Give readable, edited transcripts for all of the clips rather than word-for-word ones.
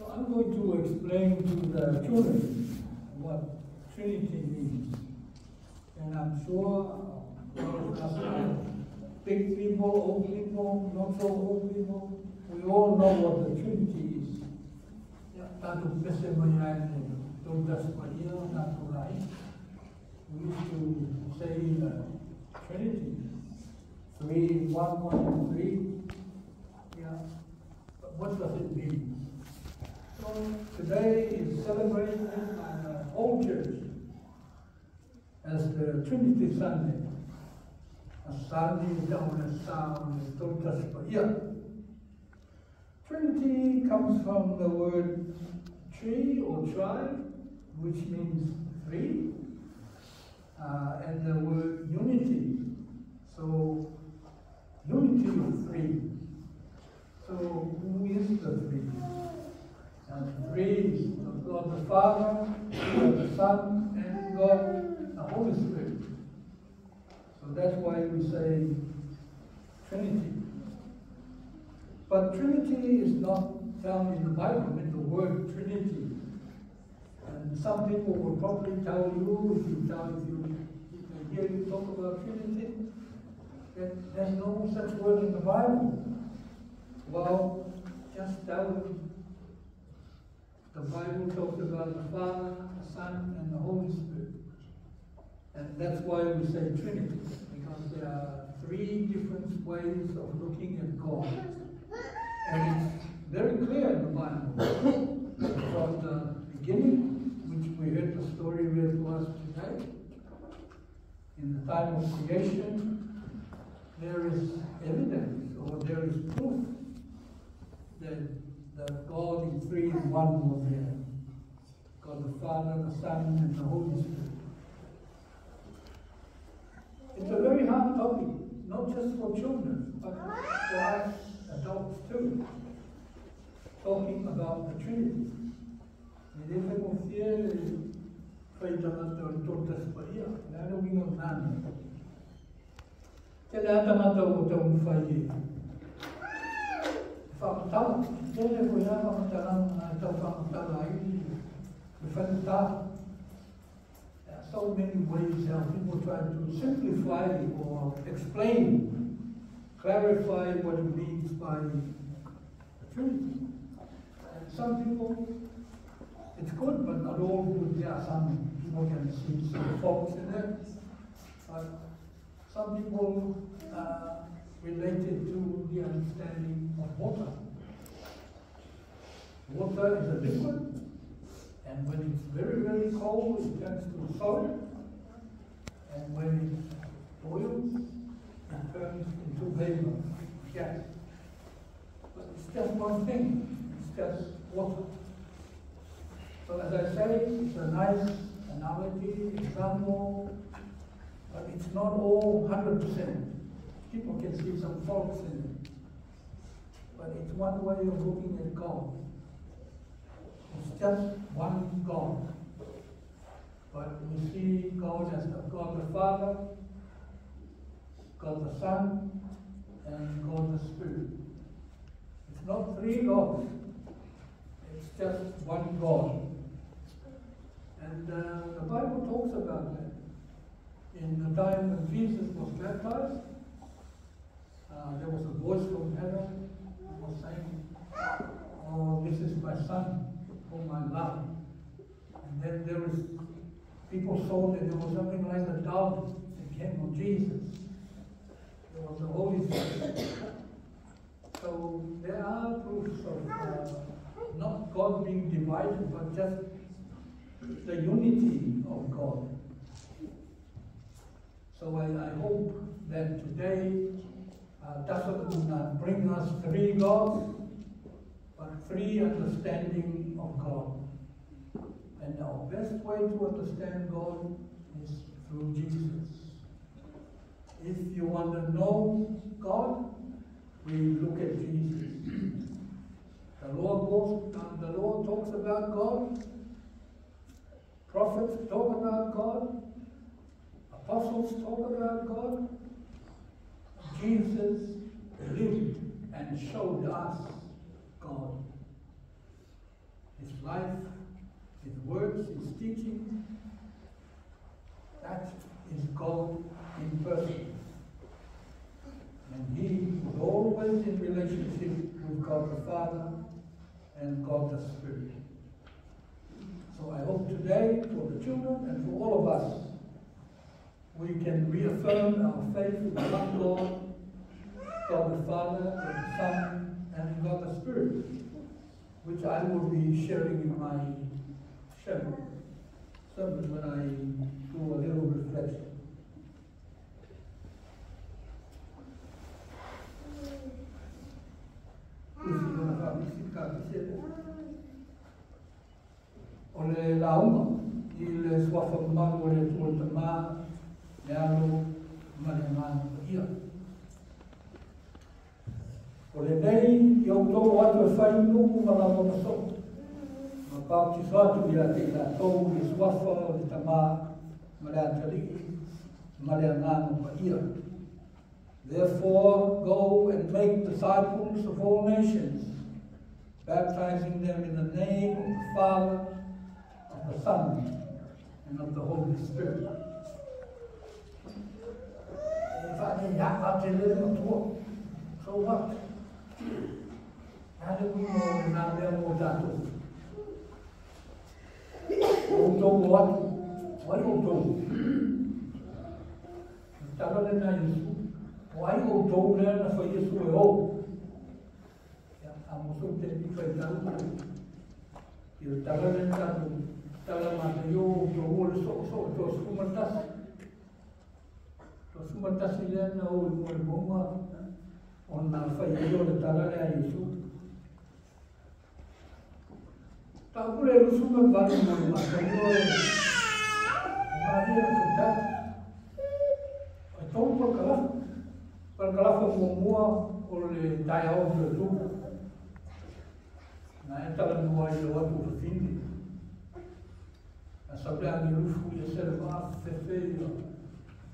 So I'm going to explain to the children what Trinity means. And I'm sure all of us are big people, old people, not so old people, we all know what the Trinity is. Tatou pese mai ai le tolu tasi paia o tatou aiga. We used to say Trinity, three, one, one, and three. Yeah. But what does it mean? So today is celebrated by the whole church as the Trinity Sunday. A Sunday down the sound tolu tasi paia. Trinity comes from the word tree or tri, which means three, and the word unity. So, unity of three. So, who is the three? And three is God the Father, God the Son, and God the Holy Spirit. So that's why we say Trinity. But Trinity is not found in the Bible, I mean the word Trinity. And some people will probably tell you, if they hear you talk about Trinity, that there's no such word in the Bible. Well, just tell them the Bible talks about the Father, the Son, and the Holy Spirit. And that's why we say Trinity, because there are three different ways of looking at God. And it's very clear in the Bible. From the beginning, which we heard the story read to us today, in the time of creation, there is evidence or there is proof that the God in three in one was there. God the Father, the Son, and the Holy Spirit. It's a very hard topic, not just for children, but for us adults too, talking about the Trinity. E le whaigofie le whaitangata o le tolu tasi paia, le a le uiga o lena mea. Tele lava tagata ua taumafai e faamatala, tele foi lava faamatalaga na e tau faamatala ai le faigata. There are so many ways how people try to simplify or explain, clarify what it means by the Trinity. And some people, it's good, but not all good. There are some people can see some faults in it. But some people relate it to the understanding of water. Water is a liquid, and when it's very, very cold, it turns to solid. And when it boils, it turns into vapor, gas. But it's just one thing, it's just water. So as I say, it's a nice analogy, example, but it's not all 100%. People can see some faults in it. But it's one way of looking at God. It's just one God. But we see God as the God the Father, God the Son, and God the Spirit. It's not three gods. It's just one God. And the Bible talks about that. In the time when Jesus was baptized, there was a voice from heaven who was saying, "Oh, this is my Son, whom I love." And then there was, people saw that there was something like a dove that came on Jesus. There was the Holy Spirit. So there are proofs of not God being divided, but just the unity of God. So I hope that today doesn't bring us three gods, but three understanding of God. And our best way to understand God is through Jesus. If you want to know God, we look at Jesus. The Lord talks about God. Prophets talk about God. Apostles talk about God. Jesus lived and showed us God. life, his words, his teaching, that is God in person. And he was always in relationship with God the Father and God the Spirit. So I hope today, for the children and for all of us, we can reaffirm our faith in one God, God the Father, God the Son, and God the Spirit, which I will be sharing in my sermon when I do a little reflection. O le launga i le suafa mamalu o le Atua le Tama, le Alo ma le Agaga Paia. O lenei i outou o atu e fai nuu ma lava ma soo, ma pautiso atu ia te i latou i le suafa o le Tama ma le Atalii ma le Agaga Paia. Therefore, go and make disciples of all nations, baptizing them in the name of the Father, of the Son, and of the Holy Spirit. So what? Wai o tō lea na whai Yesu e o. Ia, a moso te ni whai tau. Ia tala le tātou, tala mata i o tō o le so so tō sukumatasi. Tō sukumatasi lea na o i mua le monga o nā whai i o le tala lea Yesu. Tā upule rusu ma vali mo le mata i o e maria na whai tau. Ai tō por kalafa. Palkalafa muamua o le taeao o le tupu. Na e talanoa i le atu o fafine. Na sau le agilufu ia se le maa fefe ia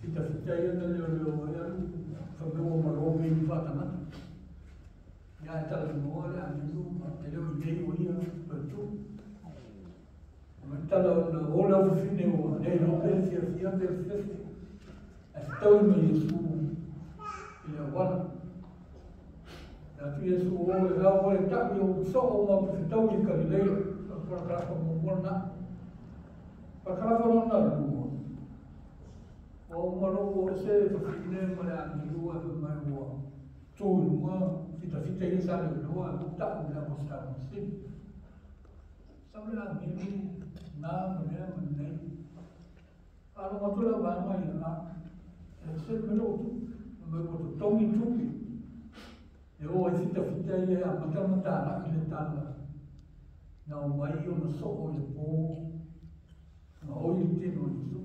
fitafita ia na leo leo ai alu whamea ua malo me ni whātangata. Ia e talanoa le agilu ma te leo i nei o ia o le tupu. Ma tala o na o le au fafine ua nei lope fia fia pe fefe. E fitau ma Yesu i le awala. Na tu Yesu o e hao o e ta'i o so o ma te fitau i Galilea. Parakalafa muamua na. Parakalafa lona lua. O malo o se fafine ma le angilua e mai ua tū i lunga fitafita ia sa le loa e ta'u le o sa o se. Sa le angilu na ma lea ma nei. Alo atu la vaenga ia a e se me lo tu. Me o te tongi tupi. E o e fitafita ia a matamata la i le tala. Na o mai o na so o le pō. Na o i tino i su.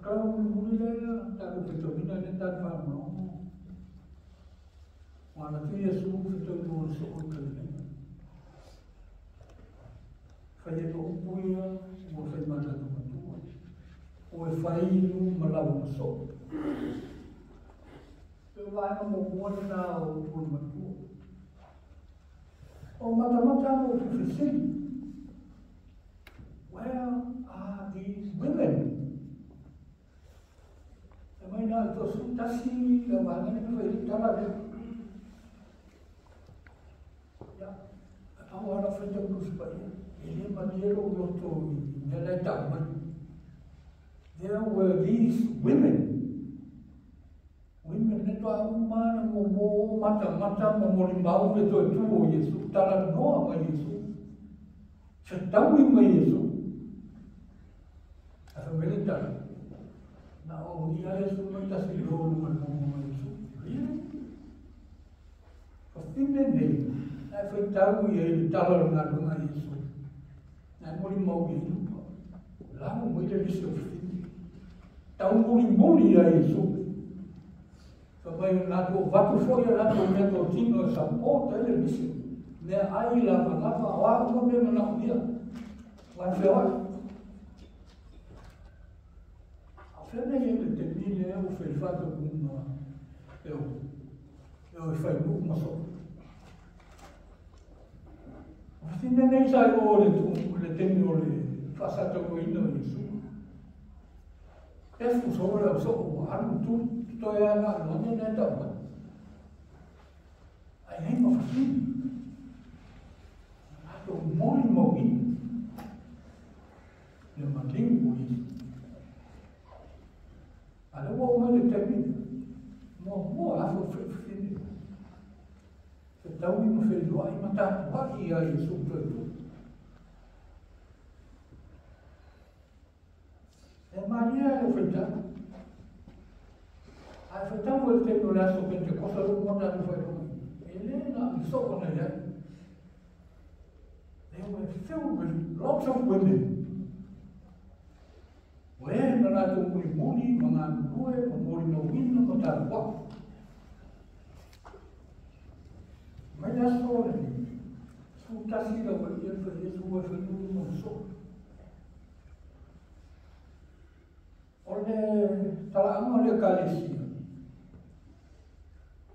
Kau muli lea, tātou whitauina le tātou whaamulongo. Wana tu Yesu whitau no le so o Galilea. Whai e upu ia, ua whai mā tātou matua. O e whai nu ma lawa ma so. Pe waenga mō mua nā o pulu matua. O matamata mo tu fesili. Where are these women? E mai nā tō su tasi la waenga ni whai tala lea. Ia, au ana whai tau kusi pa ia. E le maniero o loto i mea lai tau mai. There were these women. Women ne toa umana mo mo mata mata mo mori mau le toe tu o Yesu. Tala noa mai Yesu. Fetaui mai Yesu. A whamele tala. Na o ia Yesu mai tasi lolu mai mo mo Yesu. Really? Whawhine nei. Na e whaitau ia i le tala o ngā lunga Yesu. Na e mori mau i lupa. Lau mai le lise o whawhine. Tau mori mori ia Yesu. Whamai o nātou watu foi a nātou mea tō tino e sa pō te le lise. Mea ai lava lava o a ua mea mana o ia. Wai wheoi. A whena ia le te mile e o whai kunga e o e whai nuku maso. Fafine nei sa i o le tu le taimi o le faasatauaina o Iesu. E fuso le au soo ua alu tu toe ana alu ane na e tau mai. Ai ai ma fafine. Latou molimauina le maliu o Iesu. A lea ua oo mai le taimi lea, muamua afe o fafine. Fetaui ma feiloai ma tapuai ia Iesu toe tu. E malie ai lau faitau. Ae faitau foi le taimi o le aso Pentekosa lea ua uma ona tatou faailoga. E le na o ni soo na i ai. They were filled with lots of women. O e na latou mulimuli ma galulue ma molimauina ma tapuai. Mai le aso lenei, 11 le aualii e fai Iesu e fai ulu ma le soo. O le talaaga o le Ekalesia,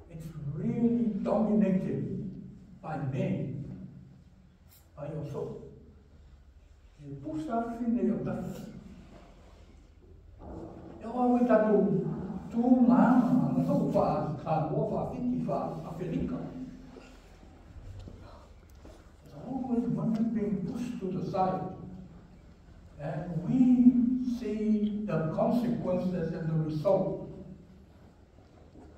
it's really dominated by men, by o soo. E pusa fafine i autafa. E oo lava i tatou tu ma aga, aganuu faa-Samoa, faa-Fiti, faa-Afelika. There's always women being pushed to the side. And we see the consequences and the result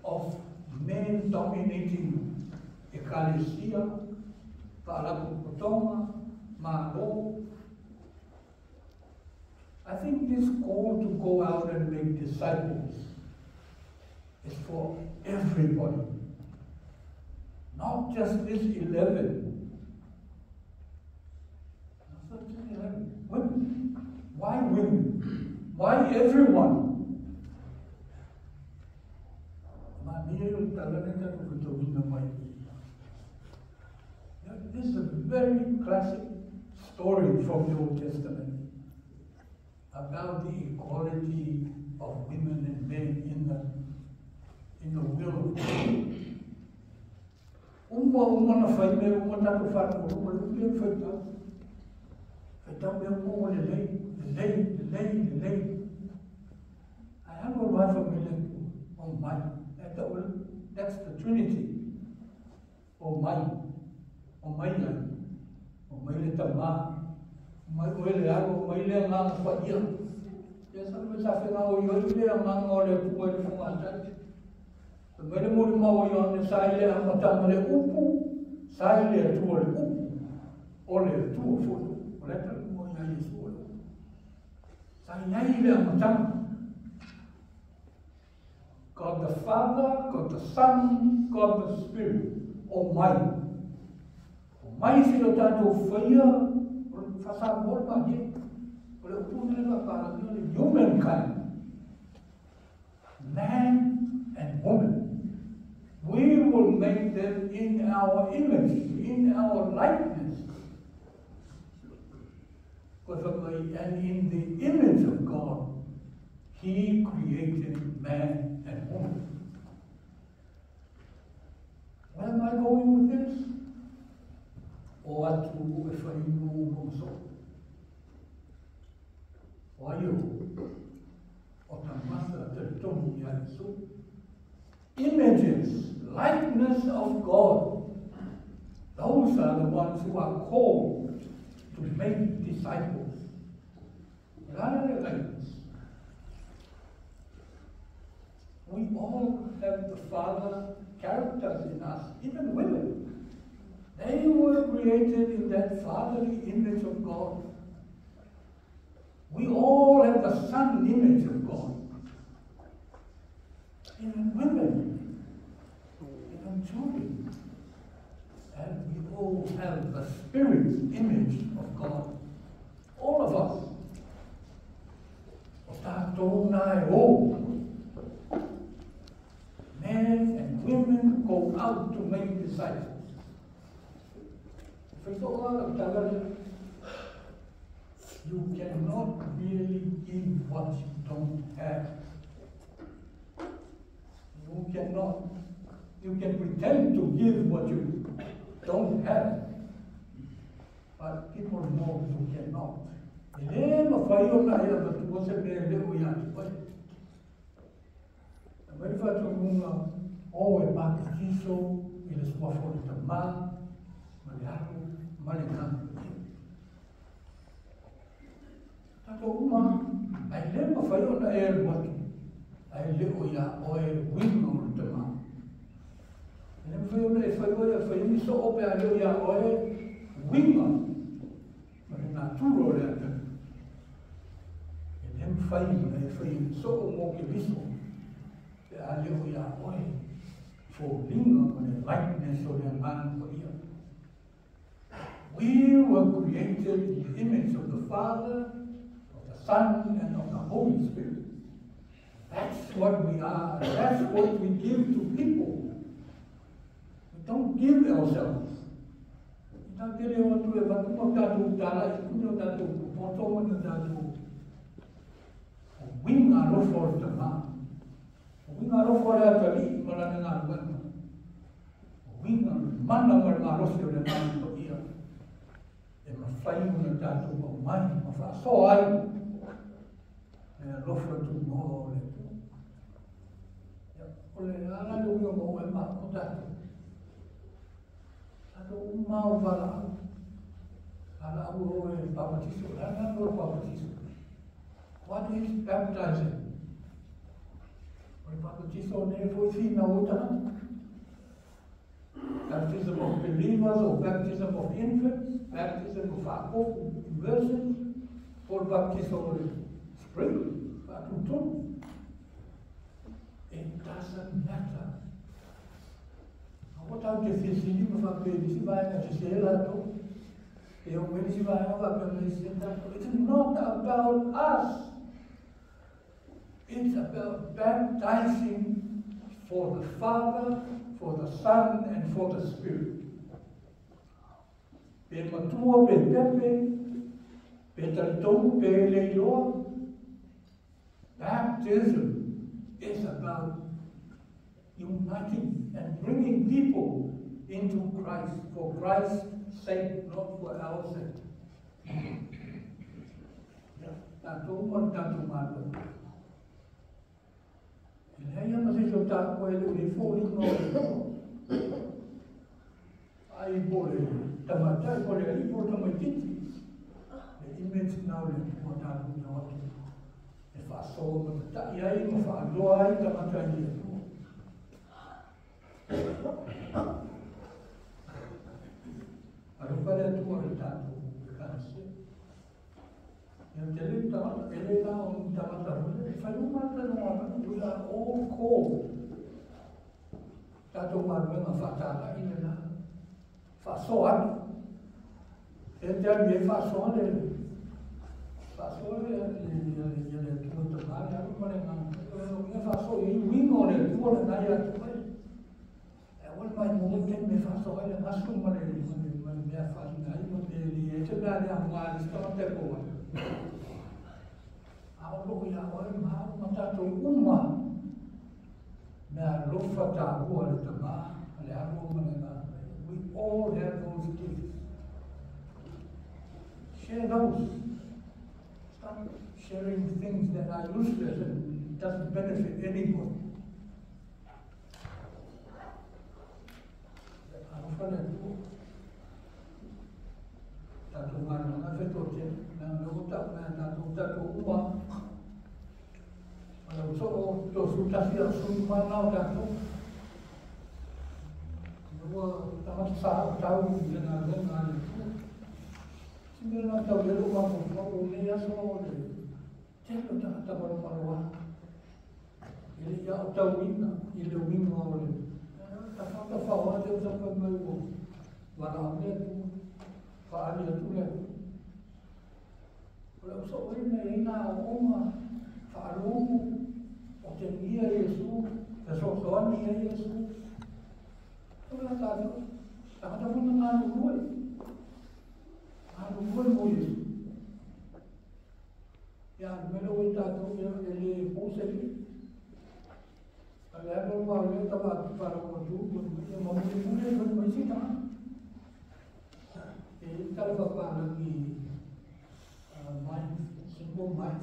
of men dominating Ekalesia, Faalapotopotoga, Malo. I think this call to go out and make disciples is for everybody, not just this 11. Not just 11. Women. Why women? Why everyone? This is a very classic story from the Old Testament about the equality of women and men in the will of God. Uma uma na fai mea uma tatou faalogologo le upu lea na faitau. Faitau mea uma ua lelei, lelei, lelei, lelei. Ae alu alu lava fai mai le Atua, o mai. E tau that's the Trinity. O mai, o mai ai, o mai le Tamā, o mai oe le Alo, o mai le Agaga Paia. Ia sa le sa fegaoioi le Agaga o le Atua i le fogatai. Fai mai le molimau a Ioane, sa i le amataga le upu, sa i le Atua le upu, o le Atua foi le upu. O le talanoa ia Iesu o le upu. Sa i ai i le amataga. God the Father, God the Son, God the Spirit. O mai. O mai se o tatou faia, o le faa-Samoa le malie. O le upu lea faapalagi o le humankind. Man and woman. We will make them in our image, in our likeness. Koe whai mai, and in the image of God, He created man and woman. Where am I going with this? O atu o e whai nu mo so. O ai o, o tamasa te tonu i a Iesu. Images, likeness of God. Those are the ones who are called to make disciples. O le a le likeness? We all have the Father characters in us, even women. They were created in that fatherly image of God. We all have the Son image of God. Even women, even children. And we all have the Spirit image of God. All of us. O tātou nā e o. Men and women go out to make disciples. You cannot really give what you don't have. You cannot. You can pretend to give what you don't have. No, you cannot. E le mawhai o na ea matua se mea le o ia te oe. Na mai whātungunga o e papatiso i le suafa o le tamā, ma le alo, ma le ngā. Tātou uma, ai le mawhai o na ea luatu, ai le o ia oe winga o le tamā. E le mawhai o na e whai oe, e whai ni so ope a le o ia oe winga, ma le nāturo le ata. E le mawhai na e whai so o mō ke viso, pe a le o ia oe, fōlinga ma le likeness o le angana ko ia. We were created in the image of the Father, of the Son, and of the Holy Spirit. That's what we are, and that's what we give to people. We don't give ourselves. I tā te reo atu e watu ma tātou tāla i kune o tātou poto mana tātou. O winga rofo o le tamā. O winga rofo o le atali malana ngā ruana. O winga mana ma le malosi o le ngā ko ia. E mawhai una tātou mau mai, ma whaasoa ai. E alofa tu moa o le tu. Ia, o le ala le uio mo e ma o tātou. Tātou umau wala. Ala au o e papatiso. Lana no papatiso. What is baptizing? O le papatiso ne foi fina o tātou. Baptism of believers or baptism of infants, baptism of whaakofu, immersion, or baptism of sprinkling, whaatutunu. It doesn't matter. A tau te whisini ma whapeli si vaenga te se lato. E o meni si vaenga whapeli si tato. It's not about us. It's about baptizing for the Father, for the Son, and for the Spirit. Pe matua, pe pepe, pe taritongu, pe leiloa. Baptism is about uniting and bringing people into Christ, for Christ's sake, not for our sake. Tātou ma tātou mātou. E lea ma se so tā koe le uri fōri no le ai pole tamatai pole ali pole tamaititi. Le image nau le tua tātou mea watu. E whaasoa ma tatai ai ma whaaloa ai tamatai i atua. Alofa le atua le tātou e kanase. Ia te le tamata, e le la o ni tamata hune, e whai umata no ana, we are all called. Tātou manuenga whaatala i le la. Whaasoa atu. E te alu e whaasoa le, whaasoa le, le le atua tamā le alu ma le ngā. Ia whaasoa i winga o le atua le nai atu ai. E wale mai mo te me whaasoa le ngasu ma le mea whaahina ai ma me li e te mea lea ngā le sitama te koa. A o loko ia oe ma ma tātou uma mea lofa tāua le tamā, le alo ma le ngā. We all have those gifts. Share those. Stop sharing things that are useless and doesn't benefit anybody. Alofa le atua. Tātou ngā wheto te, nā loko tau mea tātou tātou uma. Ala uso o tō sutasi au sui whanau tātou. Nua tamata sa o tau i le ngā renga le atua. Si mea nā tau le rua mō o nei aso o le telo tangata maro maroa. E le ia o tau ina i le winga o le. Ta whata whaoa te o tapa mai o wala o le atua. Whaali atu le atua. O le uso oe nei e ngā o onga whaalongu o te ngia Iesu, te sosoani e Iesu. O la tātou, tangata funa ngā lulue. Ngā lulue mo Iesu. Ia mele oi tātou ia e le pōseli. A le alo wā le tawa atu whara o tu, ia mamuli mule whai mai si tanga. E tala whapalangi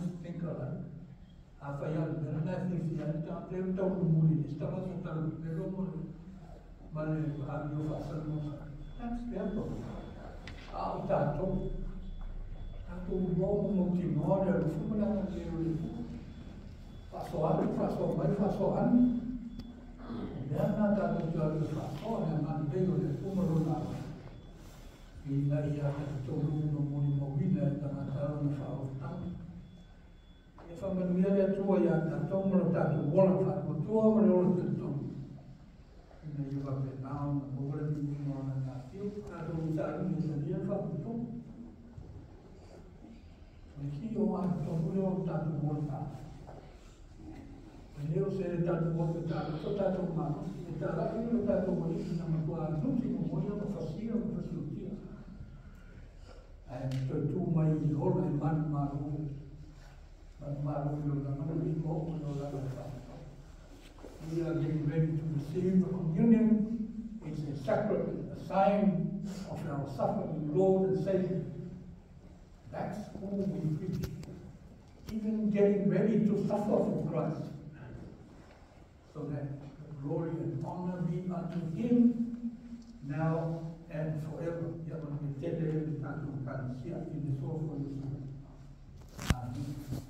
Minds think alike. Afai a le mea lena e fiafia ai le tagata, e taumulimuli i le isi tagata tala pepelo ma le ma le amio faasalamausai. That's their problem. A o tatou, tatou iloa ma mautinoa le alofa ma le agalelei o le Atua. Faasoa atu, faasoa mai, faasoa ane. O mea na tatou te o atu e faasoa le agalelei o le Atua ma lona alofa, ina ia talitonu ma molimauina e tagata lona faaolataga. Ia faamanuia le Atua iā tatou ma lo tatou ola faatuatua ma le ola talitonu, ina ia faapena ona maua le viiga o lana afio. Tatou saili e talia le faaputuga. O le ki ogatotonu lea o le tatou olataga. E le o se tatou o atu e talai so tatou malosi, e talai lo tatou Alii na matuā nuti momoia ma fasia ma fasiotia, ae na toe tu mai i le ola e manumalo, manumalo i le olaga ma lima oo i le olaga e faapitoa. We are getting ready to receive the communion. It's a sacrament, a sign of our suffering Lord and Savior. That's who we preach. Even getting ready to suffer for Christ, so that the glory and honor be unto him now and forever. Ia manuia tele le tatou Ekalesia i le soifua Iesu. Amene.